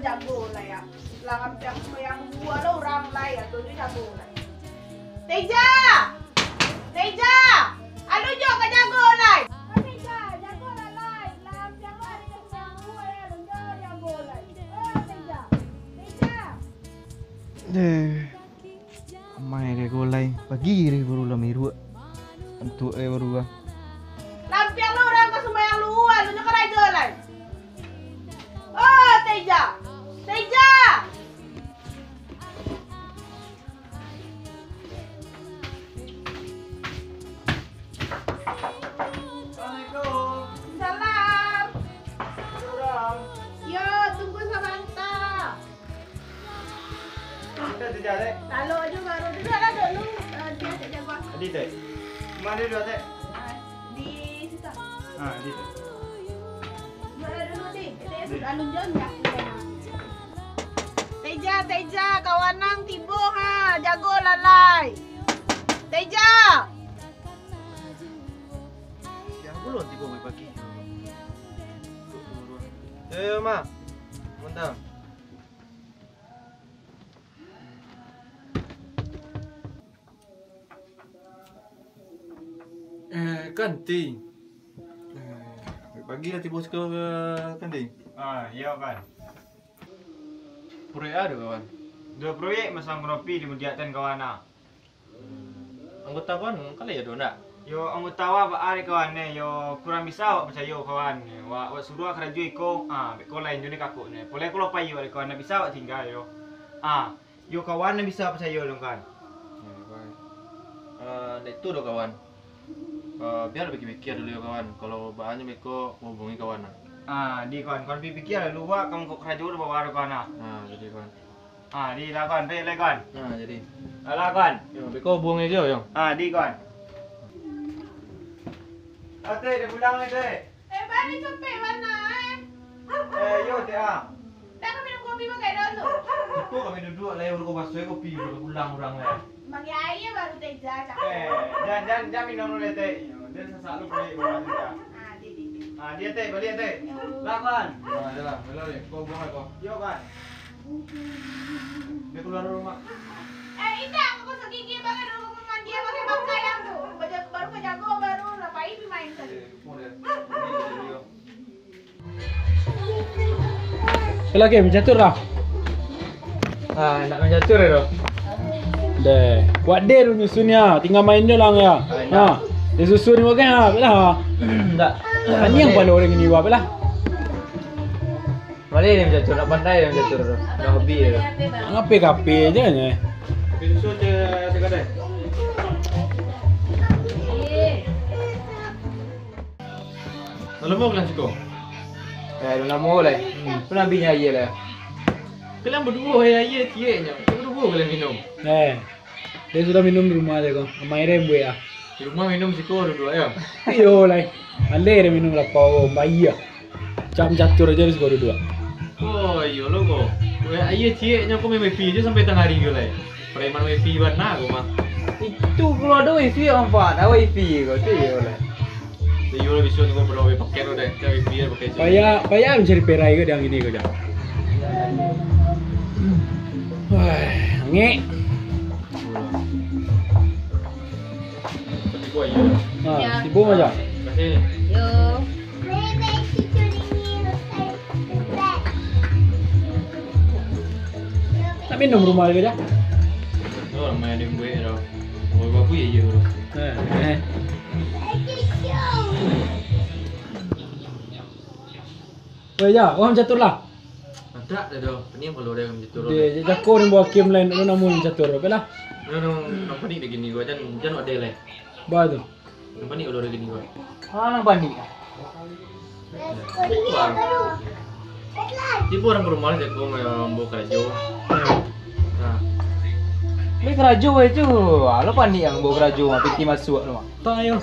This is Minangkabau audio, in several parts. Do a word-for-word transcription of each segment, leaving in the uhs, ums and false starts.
Jago lah ya. Lah, ampiang sumbayang duo lah urang lah ya, tu jago lah. Teja! Teja! Alun jo ka jago lai. Teja, jago lah lai. Lah, ampiang hari ka sumbayang duo ya, alun jo jago lai. Oh, Teja. Teja. Deh. Amai deh ko lai, pagi deh baru lah miruak. Antuak eh baru lah. Lah ampiang lah urang ka sumbayang luo, alun jo karajo lai. Oh, Teja! Teja! Assalamualaikum. Salam. Yo, tunggu sabanta. Lalu aja baru duduklah dulu. Eh, dia tak jaga. Adi, Tek. Mana dia, Tek? Ah, di situ. Ah, di situ. Duduklah dulu, Dik. Kita ya sudah alun jam ya. Teja, Teja, kawan ang tibo ha. Jago lalai. Teja. Yang ulun tibo mai pagi. Yo, yo, Mak. Mantap. Eh, Kanti. Eh, pagi lah tibo siko ka Kanti. Ah, iyo, Kan. Proyek a tu, kawan? Duo proyek masang kanopi di Mudiak Ten, kawan, ah. Anggota kawan, kan lah yo do ndak? Yo, anggota awak baa dek kawan, eh, yo kurang bisa awak picayo, kawan. Wak, wak suruah karajo iko, ah, beko lain jo ni kakok ni. Poleh ko lo payi awak dek kawan, ndak bisa awak tingga, yo. Ah, Yo kawan nan bisa picayo dong, kan. Yo, kawan. Eh, ndak itu doh, kawan. Eh, biar pikir-pikir dulu yo, kawan. Kalau baanyo beko, hubungi kawan lah. Ah, di kawan, kawan pikir-pikir dulu, wak, kamu kok karajo udah bawa kawan lah. Ah, jadi, kawan. Ah, di lah, kawan, baik lah, kawan. Ah, jadi. Alah, kawan. Yo, beko hubungi jo, yo. Ah, di kawan. Atek, dah pulang, Atek. Eh, bari capek bana, eh. Eh, yo, Tek, ah. Dah ka minum kopi pakai dulu. Iko kami duduak lah, yo, udah kau basuah kopi, udah pulang urang, eh. Bagi aia baru Teja, cakap. Eh, jan, jan, jan minum dulu, Tek. Jan sasak lu, balik bawah Teja. Ah, di, di, di. Ah, dia, Tek, balik, Tek. Yo. Lah, Wan. Ah, adalah, balik, Tek. Kau buang, kau. Yo, Wan. Dia keluar rumah. Eh, indak, kau gosok gigi, pakai dulu, kau mandi, pakai pakaian tu. Baja-, baru ka jago, baru lah pai pi main tadi. Eh, lupa dia. Ini dia, dia. Alah, Kim, main catur lah. Ah, nak main catur ya, doh? Deh, buat deh lu nyusun ya, tinggal main je lah ya. Ah, indak. Ha, dia susun ni bukan ha, baiklah. Indak. Tanya yang pala orang ini buat, baiklah. Boleh ni main catur, nak pandai ni main catur tu. Nak hobi je tu. Ngape-ngape je ni. Tapi susun je, je kadai. Lah lamo kalian siko? Eh, lah lamo lai. Hmm. Pernah bini aia lai. Kalian baduo, eh, aia cieknyo. Baduo kalian minum. Eh, dia sudah minum di rumah aja ko. Amai dia buek ah. Di rumah minum siko duduak yo. Iyo lai. Aleh dia minum lapau, bayia. Cam catur aja di siko duduak. Oh, iyo lo ko. Buek aia cieknyo ko main wifi aja sampai tangah hari ko lai. Preman wifi bana ko mah. Itu kalau ada wifi, ampat, ada wifi ko tu iyo lai. Iyo, bisuak ni ko perlu pakai tu deh. Cari biar pakai sini. Payah, payah mancari perai ko yang ini ko, Jang. Wah, angek. Tibo aja. Ha, tibo aja. Kasih. Yo. Nak minum rumah lagi dah. Oh, ramai ada yang buat dah. Bagus ya, ya. Eh, eh. Oh ya, orang catur lah. Ada dah dah. Pening kalau ada yang catur. Dia jako ni buat game lain, lu namun catur, oke lah. Lu nang panik begini gua, jangan, jangan ada lain. Bah tu. Nang panik kalau ada gini gua. Ah, nang panik. Tibo urang ka rumah jako mambawa karajo. Nah. Ni karajo weh tu. Alo panik yang bawa karajo, piti masuak tu. Tak yo.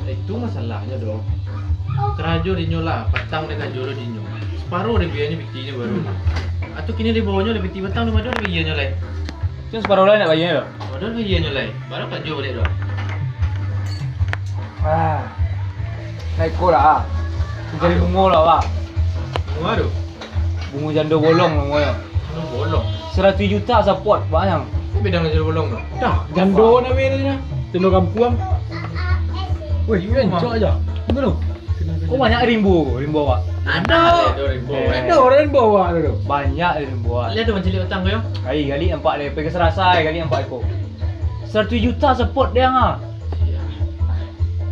Itu masalahnyo doh. Karajo dinyo lah, patang dek karajo lo dinyo. Separuh dek biayanyo pitinyo baru. Atau kini dibawonyo lah piti patang, mado dek biayanyo lai. Tu separuh lai nak bayar tu? Mado dek biayanyo lai. Baru karajo balik doh. Ah. Naik ko lah ah. Mencari bungo lah, Pak. Bungo tu? Bungo jando bolong namonyo. Jando bolong? Saratuih juta sapot, banyak. Apo bida dengan jando bolong tu? Dah, jando namo tu nyo. Jando kampuang. Weh, rancak aja. Tunggu dulu. Kok banyak rimbo, rimbo awak? Ado. Ado rimbo, eh. Ado rimbo awak tu. Banyak rimbo awak. Lihat tu mancaliak batang tu, yo. Ai, galik nampak deh. Pergi sarasai, galik nampak iko. Saratuih juta sapot deh, ah.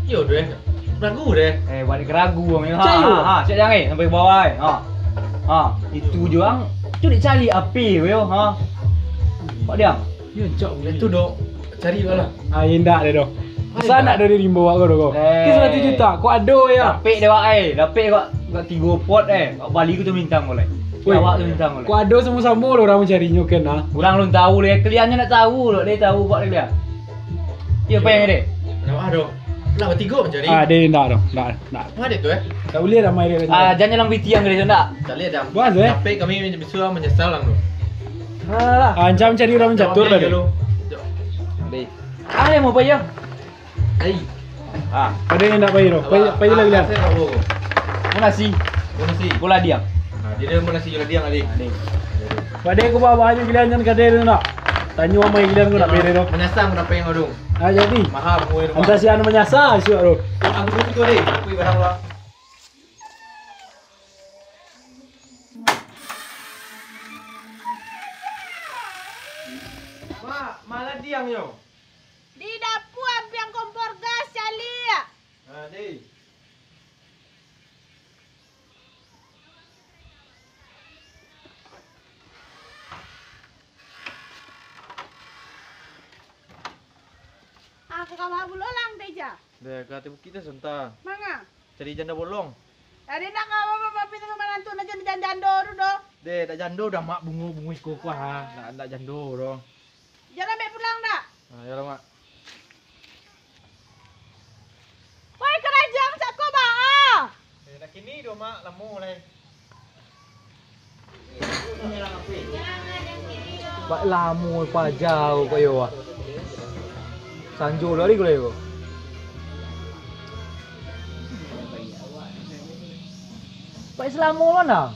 Yo, duit. Ragu deh. Eh, balik ka ragu, Bang. Ha, ha, ha, siap jangan, eh, sampai ka bawah, eh. Ha. Ha, itu jo ang. Tu dicari api, yo, ha. Pak Diang. Yo, cok. Itu dok cari lah. Ah, indak deh doh. Asa nak dari rimbo awak ko doh ko. Eh. Ki saratuih juta, kok ado ya? Dapek deh, Wak, eh. Dapek kok, kok tigo pot, eh. Kok bali ko tu mintang ko, leh. Weh, awak tu mintang ko, leh. Kok ado samo-samo lo urang mancarinyo kan, ah? Urang alun tahu, leh. Kaliannyo nak tahu, lo. Dia tahu, Pak, dia. Iyo, payah deh. Nak ado. Lah batigo mancari. Ah, deh, indak doh. Indak, indak. Mana tu, eh? Tak boleh lah main dia. Ah, jangan dalam pitiang dia tu, indak? Tak boleh dah. Buat, eh? Sampai kami bisa menyesal lah tu. Alah. Ah, macam cari urang catur lah deh. Deh. Ah, yang mau bayar. Ai. Ah. Kadai indak pai doh. Pai, pai lah giliran. Asa nak bawa ko? Munasi. Munasi. Bola diam. Ha, dia, dia munasi bola diam tadi. Ha, ni. Kadai ko bawa baju giliran jan kadai tu nak. Tanyo amai giliran ko nak pai doh. Manyasang ko nak pai doh. Ah, jadi. Mahal bungo rumah. Antah si anu manyasang isuak tu. Aku pun tu deh. Aku barang lah. Mak, malah diam yo. Di dapua ampiang kompor gas, caliak. Ha, deh. Ah, ka kawah pulo lah, Teja. Deh, ka ateh bukik tu santa. Manga? Cari jando bolong. Ade nak ka apa, Papi, tu manantu nak jando-jando tu doh. Deh, dak jando dah, Mak, bungo-bungo iko kuah, ha. Ndak, ndak jando doh. Jan lambek pulang dak? Ha, iyolah, Mak. Woi, karajang, cako baa? Eh, nak kini doh, Mak, lamo lai. Bak lamo paja ko yo, wah. Sanjo lah ko lai ko. Pai salamo lo nah.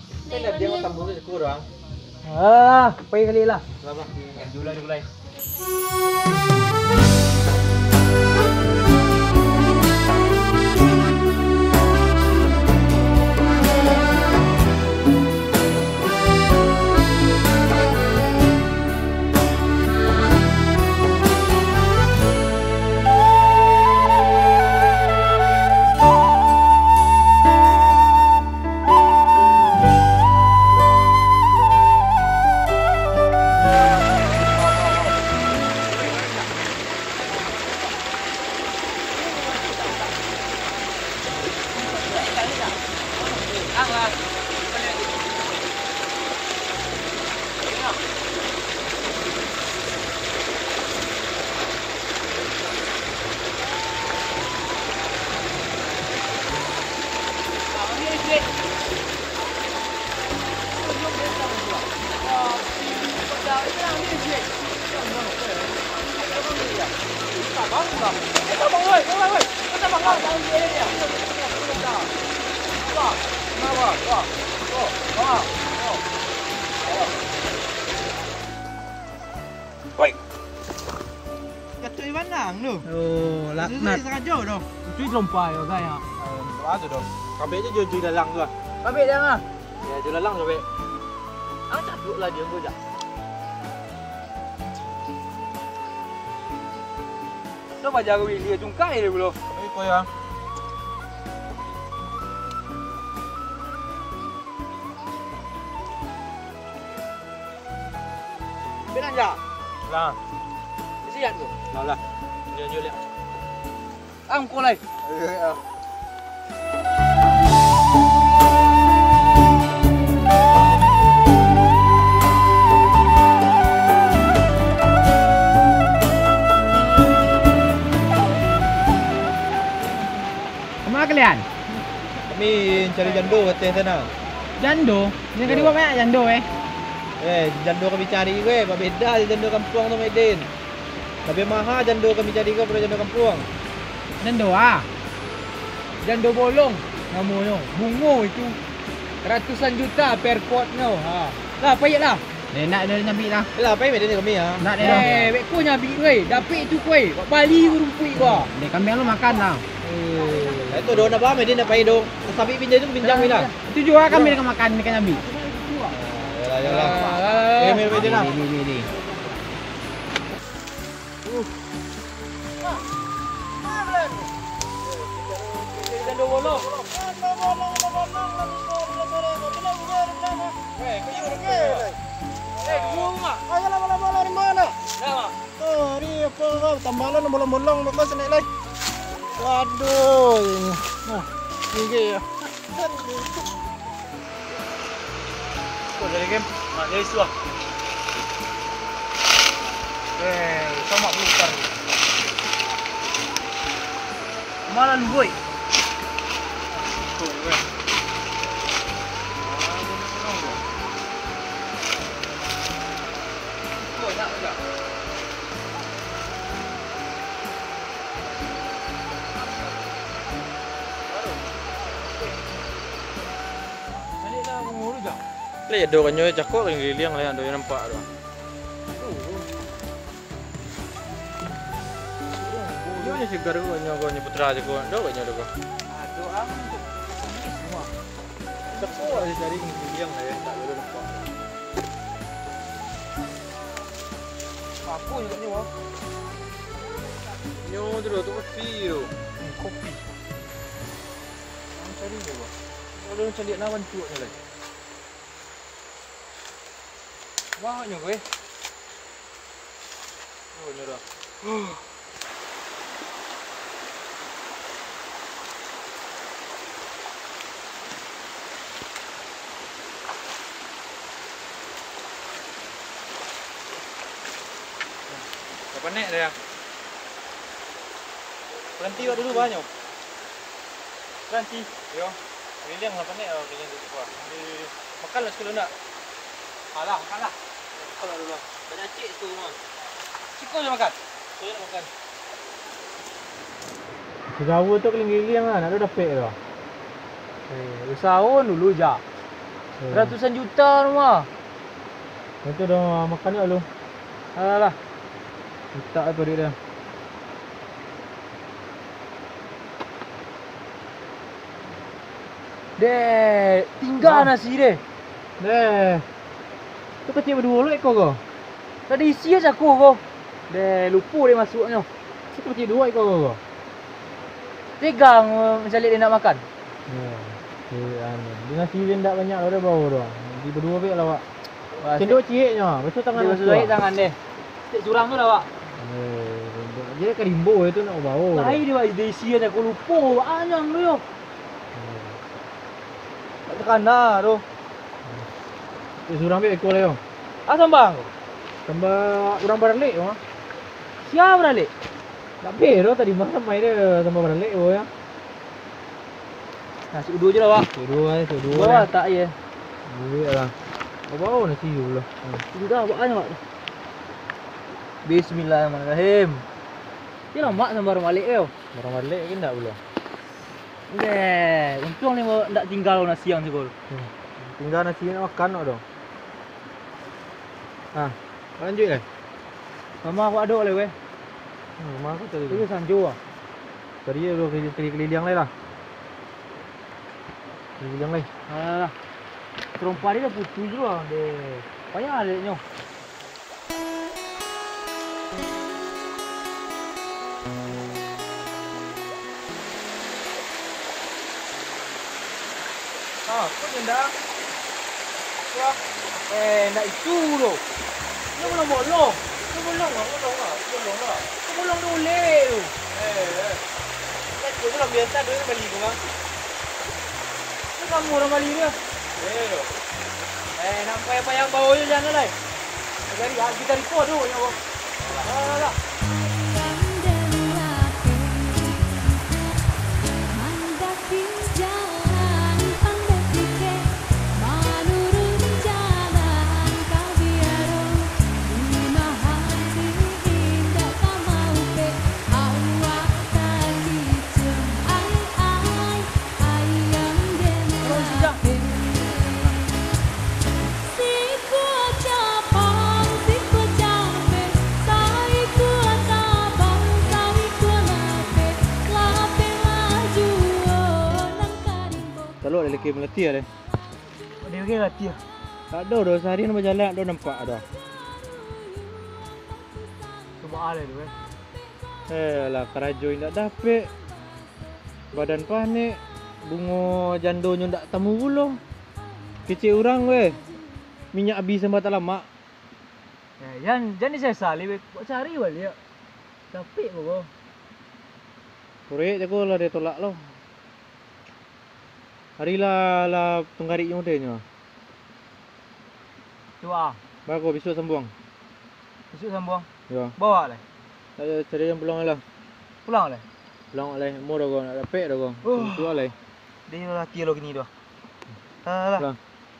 Ah, pai kali lah. Lah, lah. Lanjut lah, lanjut lah. Oi. Jatuah di bandang tu. Oh, laknat. Itu sarajo tu. Itu dilompa yo, gaya. Aduh, kabek je jo, jo dalang tu lah. Kabek dalang ah. Ya, jo dalang kabek. Ang caduak lah dia tu, jak. Tu paja Willy cungkai dia pulo. Iko ya. Bilang ja. Lah. Siap tu. Lah, lah. Dia, dia, dia. Angko lai. Eh, ah. Kama kalian? Kami cari jando ka ateh sana. Jando? Nan ka dibuek banyak jando, eh? Eh, jando kami cari ko, eh, babeda jo jando kampuang tu, Mak Din. Labiah maha jando kami cari ko, daripado jando kampuang. Jando a? Jando bolong namonyo. Bungo itu. Ratusan juta per pot nyo. Ha. Lah, paiak lah. Eh, nak dah nyabik lah. Lah, pai medan kami, ha. Nak dah. Eh, beko nyabik tu, eh. Dapik tu, koi. Bak bali ko rumpuik ko. Dek kami lu makan lah. Eh, itu doh nak apa, medan nak pai doh. Sabik pinjam tu pinjam lah. Itu juga kami nak makan, nak nyabik. Yalah, yalah. Eh, medan lah. Ni, ni, ni, ni. Tambalan bolong-bolong bako sanak lai. Waduh, ini. Nah, tinggi ya. Kok dari game? Nah, dari situ ah. Eh, sama belum. Malah lu, boy. Tuh, weh. Lah, ado kanyo cako keliling-keliling lah, ado nan nampak tu. Iyo, nyo sigar ko, nyo ko, nyo putra je ko, ado kanyo tu ko. Ado ang tu. Cako aja cari keliling-keliling lah, yo, tak ado nampak. Apo nyo kat nyo, ah? Nyo tu lah, tu kopi tu. Hmm, kopi. Ang cari nyo, bah. Kalau caliak lawan cuaknyo lai. Banyak nyo, weh. Oh, nyo dah. Dah panek dah, ya? Baranti awak dulu, bah, nyo. Baranti. Yo. Keliling lah panek, oh, keliling tu, bah. Makan lah sakali ndak? Alah, makan lah. Makan lah dulu. Banyak cik tu mah. Siko je makan. Siko je makan. Sudah awak tu keliling-keliling lah, ndak ado dapek tu. Eh, usaho dulu, Jak. Eh. Ratusan juta tu mah. Itu dah makan nyo lu. Alah. Mintak apa duit dia. Deh, tingga nasi deh. Deh. Tu kecek baduo lo iko ko. Tadi isi aja ko ko. Deh, lupo deh masuaknyo. Tu kecek duo iko ko. Tega mancaliak deh nak makan. Yo, si anu. Di nasi deh ndak banyak lo deh bao doh. Di baduo bek lah, Wak. Wah, sendok ciek nyo, basuah tangan. Dia basuah tangan deh. Stek surang tu lah, Wak. Eh, jadi ka rimbo itu nak bao. Lai dia, Wak, dia isi aja, aku lupo, Wak, anyang tu yo. Hmm. Tak takana tu. Stek surang be iko lah yo. Ah, sambah ko? Sambah urang baralek ko. Sia baralek? Tak be tu tadi malam main dia sambah baralek ko yo. Nah, sik uduo je lah, Wak. Sik uduo ai, sik uduo. Bao lah. Tak, ye. Duit lah. Bao nasi dulu lah. Hmm. Itu dah, Wak, ayo, Wak. Bismillahirrahmanirrahim. Dia lamak sambah baralek yo. Baralek ke ndak pulo? Deh, untuang ni ndak tingga nasi ang siko. Hmm. Tingga nasi nak makan, Wak, doh. Ah, lanjuik lai. Rumah awak ado lai, weh. Hmm, rumah aku tadi tu. Itu sanjo ah. Tadi tu keli-, keli-, keliling lai lah. Keliling lai. Alah, alah. Terompa dia dah putus tu lah, deh. Payah aleknyo. Ah, kok nyo ndak? Wah, eh, ndak itu doh. Nyo bolong-bolong. Nyo bolong lah, bolong lah, bolong lah. Nyo bolong tu ulek tu. Eh, eh. Kan nyo bolong biasa doh, bali ko mah. Nyo kamu urang bali tu. Eh, doh. Eh, nak payah-payah bao je jan lai. Jadi, ah, kita record dulu, ya, Bang. Alah, alah. Talok dah laki melatih deh. Ado laki melatih. Tak ado doh, sahari nan bajalan dak ado nampak doh. Cubo alai tu, eh. Eh, lah karajo indak dapek. Badan panek, bungo jandonyo ndak tamu pulo. Kecek urang weh. Minyak abih sambah talamak. Eh, jan, jan disesali weh. Buek cari baliak. Capek ko. Proyek jago lah ditolak lo. Hari lah, lah tunggarik nyo modenyo. Tu ah. Bako, bisuak sambuang. Bisuak sambuang. Yo. Bawa lai. Ayo, cari nan pulang lai lah. Pulang lai. Pulang lai. Mo doh ko, nak dapek doh ko. Uh. Tentu lai. Dia laki lo kini doh. Alah. Pulang.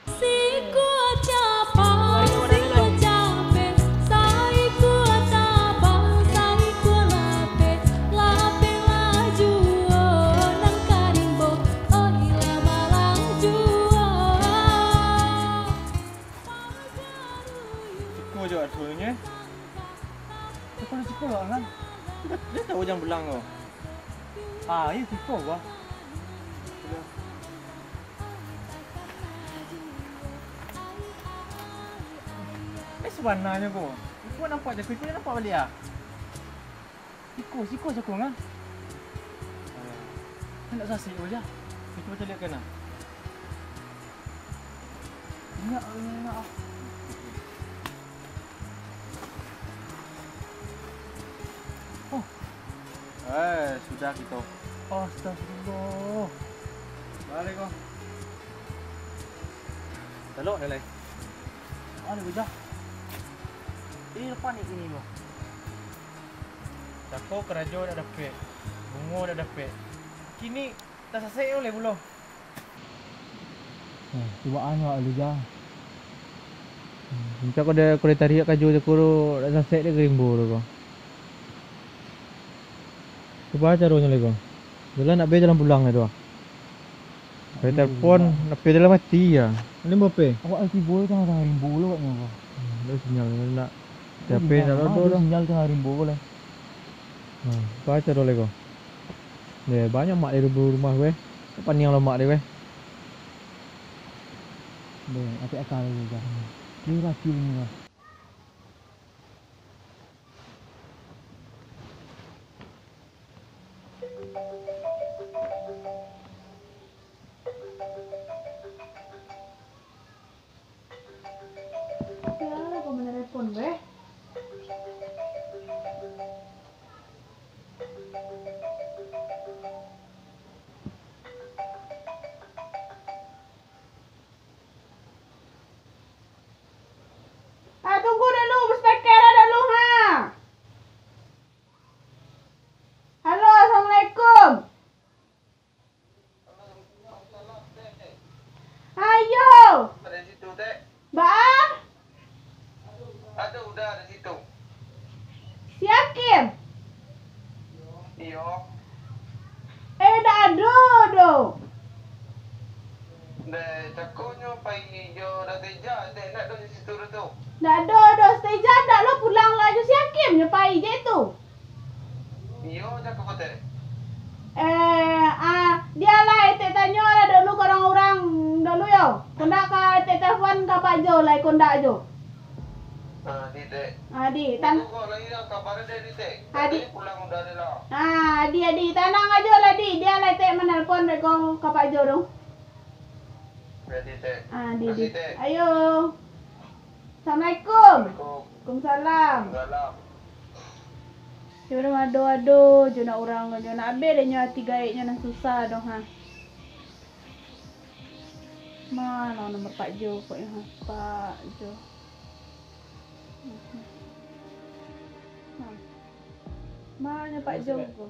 Sikua capang, sikua capek, saikua tabang, saikua lapeh, lapeh lah juo nan ka rimbo, oi lah malang juo. Siko jo atuanyo. Siko, siko lah, kan? Dia tahu jam belang ko. Ah, iyo siko, bah. Eh, sabananyo ko. Iko nampak jaku, iko nampak baliak ah. Siko, siko jaku, kan? Nak sasek ko ja. Iko caliak kan ah. Indak, indak ah. Oh. Eh, sudah kito. Astagfirullah. Baliak ko. Talok dah lai. Baliak ko ja. Ini lepas ni kini ko. Cako karajo dak dapek, bungo dak dapek. Kini tasasek ko lai pulo. Nah, cubaan awak dulu, Ja. Hmm, rancak ko dek, ko dek tariak kajo cako tu, dak sasek dek ka rimbo tu ko. Cubo caronyo lai ko. Jalan nak be jalan pulang lai tu ah. Pai telepon, H P dalam mati ya. Limbo P. Awak tibo tangah-tangah rimbo lo agaknyo ko. Hmm, ado sinyal nak. Tapi sinyal nak ado doh. Sinyal tangah rimbo ko lai. Hmm, pai caro lai ko. Deh, banyak mak di rumah weh. Paniang lo mak di weh. Deh, atik akal ko, Jah. Ni racu ni lah. Sia ko manelpon, beh? Ah, tunggu dulu, baspeker dulu, ha. Halo, assalamualaikum. Ayo. Dari situ, Tek. Baa? Ado uda di situ. Si Hakim? Iyo. Eh, dak ado doh. Deh, cakonyo pai jo Dateja, Tek, ndak ado di situ doh tu. Dak ado doh, Dateja ndak lo pulang lah jo si Hakim nyo pai je tu. Iyo, cako ko, Tek. Eh, ah, dia lah, Etek tanyo lah dulu ka urang-urang dulu yo. Kondak ka Etek telepon ka Pak Jo lah, kondak jo. Ah, di, Tek. Ah, di, tan- Tunggu ko lagi lah, kabar dia, di, Tek. Ah, di. Tadi pulang udah ada lah. Ah, di, di, tanang ajo lah, di. Dia lah, Tek, manelpon dek ko ka Pak Jo tu. Jadi, Tek. Ah, di, di. Makasih, Tek. Ayo. Assalamualaikum. Assalamualaikum. Waalaikumsalam. Waalaikumsalam. Yo, ado-ado jo nak urang, jo nak abih deh nyo ati gaeknyo nan susah doh, ha. Ma nomor Pak Jo ko nyo, ha? Pak Jo. Ma nyo Pak Jo ko?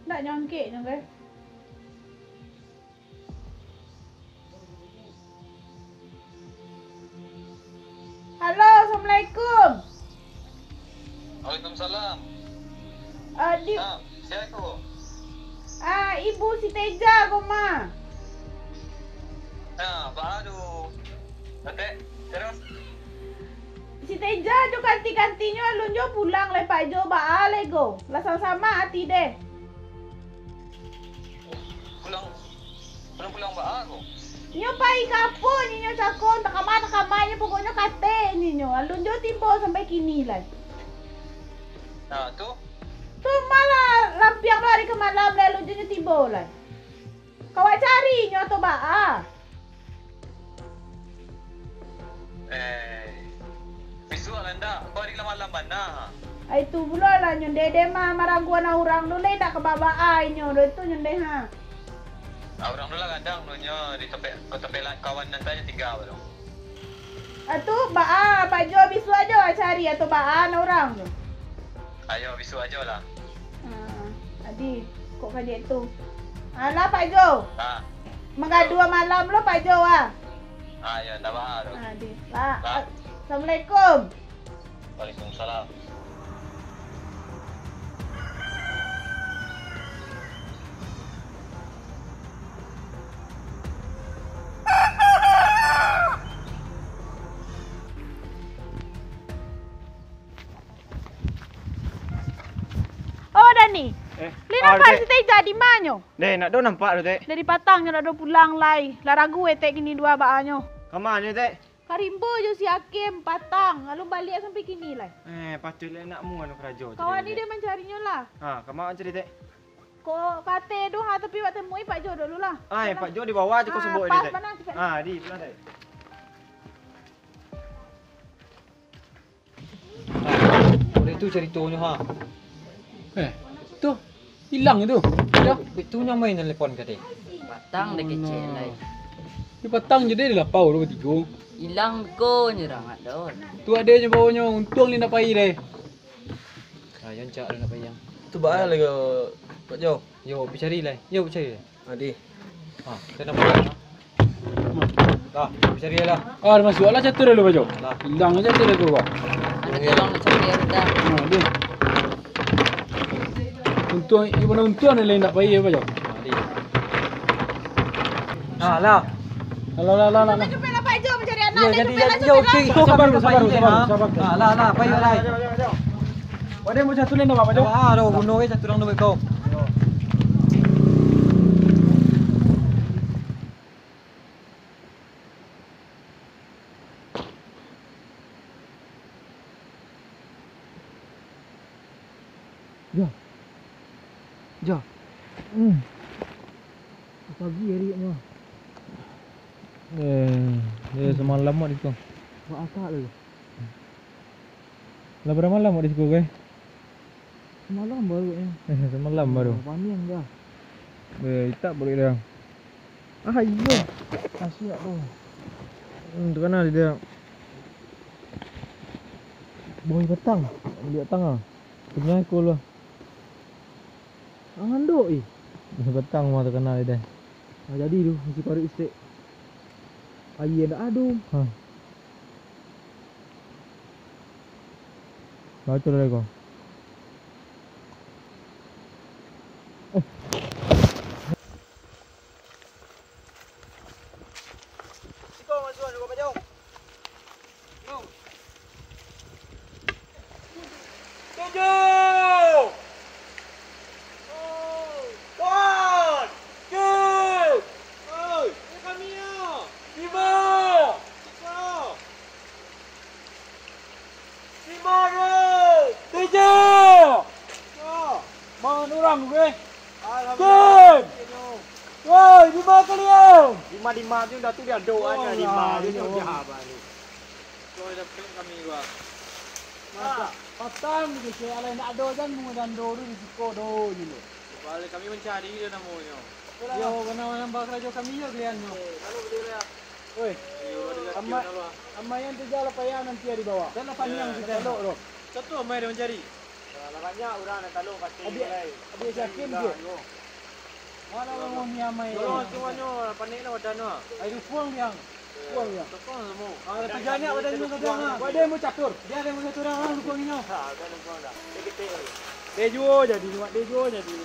Ndak nyo angkek nyo, guys. Halo, assalamualaikum. Waalaikumsalam. Ah, di- Nah, sia ko? Ah, ibu si Teja ko, Ma. Nah, baa tu. Tek, terus? Si Teja jo kanti-kantinyo alun jo pulang lai, Pak Jo, baa lai ko. Lah sasamak ati deh. Pulang, pulang Pulang baa ko? Nyo pai ka apo nyo, nyo cako, antah kama, antah kama nyo, pokoknyo katek nyo. Alun jo tibo sampai kini lai. Nah, tu? Tu malah lampiang lo ari ka malam lai, alun jo nyo tibo lai. Ka awak cari nyo atau baa? Eh, bisuak lah ndak, ko ari lah malam bana. Ai tu pulo lah nyo ndeh, deh mah maragu anak urang tu, lai ndak ka baa-baa inyo doh tu nyo ndeh, ha. Ah, urang tu lah gadang tu nyo di tampek, ko tampek la-, kawan nan tanyo tingga tu. Ah, tu baa, Pak Jo, bisuak ajo lah cari atau baa anak urang tu. Ayo, bisuak ajo lah. Ah, adi, kok kajek tu. Alah, Pak Jo. Ah. Manggadua malam lo, Pak Jo, ah. Ah, ya, ndak baa tu. Ah, adi. Lah, Lah. Assalamualaikum. Waalaikumsalam. Oh, Dani. Eh, Lina ah, Pak Tek. Si Teja di manyo? Deh, ndak do nampak tu, Tek. Dari patang nyo ndak do pulang lai. Lah ragu, eh, Tek, kini duo baanyo. Ka manyo, Tek? Ka rimbo jo si Hakim, patang. Alun baliak sampai kini lai. Eh, patuik lai nak mu anu karajo. Kawan ni deh mancari nyo lah. Ha, ka ma mancari, Tek? Ko kate doh, ha, tapi wak temui Pak Jo dulu lah. Ai, Pak Jo di bawah je ko. Ah, sebut pas, Tek. Mana, cepat. Ah, di, pulang, Tek. Nah, model tu caritonyo, ha. Eh, tu, ilang tu. Dah. Itu nyo main telepon ka deh. Patang deh kecek lai. Di patang je deh, lapau tu batigo. Ilang ko nyo rangat doh. Tu ade nyo bawa nyo, untuang ni nak pai deh. Ha, yo ancak lah nak pai yang. Tu baa lai ko, Pak Jo? Yo, pai cari lai. Yo, pai cari lai. Adi. Ha, kita nampak. Ha, pai cari lai lah. Ah, masuak lah catur dulu, Pak Jo. Lah. Ilang catur dulu, Pak. Ada tolong nak cari yang dah. Ha, deh. Untuang, ibu nak untuang ni lain nak pai, Pak Jo. Adi. Ha, lah. Lah, lah, lah, lah, lah. Cepat lah, Pak Jo, mencari anak. Yo, jadi, jadi, yo, oke. Sabar, sabar, sabar, sabar. Ha, lah, lah, pai, lah. Wak deh, mau catur lain dah, Pak Jo? Ah, aduh, bunuh, eh, catur urang tu, kau. Jo. Jo. Hmm. Pagi hari mah. Eh, eh, samalam mah di ko. Buat akak tu. Lah bara malam di siko, guys? Samalam baru, eh. Eh, samalam baru. Oh, paniang dah. Eh, itak baru dah. Ah, iyo. Nasiak tu. Hmm, takana dek dia. Boy patang. Ambiak tangah. Kenyang ko lah. Angandok, eh. Boy patang mah takana dek dia. Ah, jadi tu, nasi paruik istek. Aia ndak ado. Ha. Baco lah ko. Siko masuak, siko maju. Tujuh! Lapan! Tujuh! Oi! Ini kami, yo! Lima! Tiga! Lima, yo! Tujuh! Tiga! Mangan urang, oke? Alhamdulillah. Woi, lima kali, yo! Lima, lima tu dah tu dia doa, oh, lima tu lah, dia yo. Dah apa ni? Kau dah prank kami gua. Masa patang gitu, cewek alai ndak ado, jan bungo jando tu di siko do, gitu. Balik kami mencari dia namonyo. Yo, bana nambah karajo kami yo, kalian yo. Eh, lalu beli lah. Oi, iyo, ada lagi ama-, orang lah. Amaian tu jalan payah nanti di bawah. Dan lah panjang kita. Talok tu. Satu amai dia mencari. Lah banyak urang nak talok pasti. Adik, adik yakin dia. Mana urang ni amai? Tolong semuanyo, panik lah badan tu. Ai, dukuang dia. Dukuang dia. Dukuang semua. Ah, kerja ni badan ni kadang ah. Buat dia mau catur. Dia ada mau catur orang dukuang inyo. Ha, ada dukuang dah. Dia gede. Dia juo jadi, buat dia juo jadi.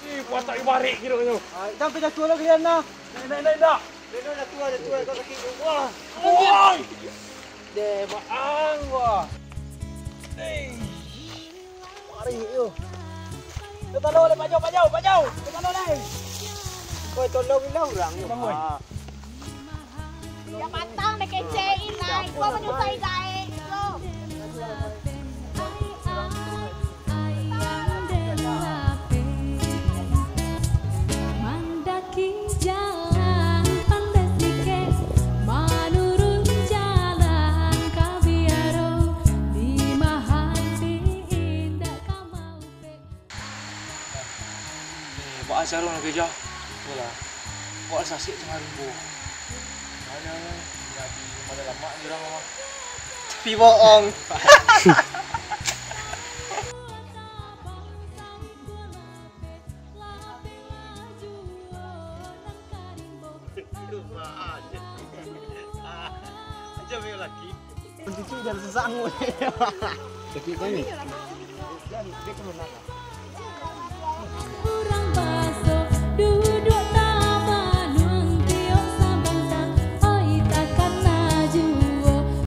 Ih, kuatak ibarik kiro nyo. Ah, jangan kerja tua lah kalian lah. Naik, naik, naik, dah. Dia dah tua, dah tua, kau sakit tu. Wah. Oi. Deh, baang gua. Deh. Mari, yo. Dia tahu leh, Pak Jauh, Pak Jauh, Pak Jauh. Dia tahu leh. Oi, tolongilah urang tu. Bang, oi. Ah. Yang matang dah kecekin lah. Kau menyusai gaek tu. Mandaki jalan pandas dikeh, manurun jalan ka biaro, di mahati indak ka maupek. Eh, baa caro nak keja? Yolah. Kok sasik tangah rimbo. Ada, indak di mana lamak ni urang mah. Tapi bohong. Aja main laki. Cucu dari sesang. Sakit kami. Dia, dia kena nakal.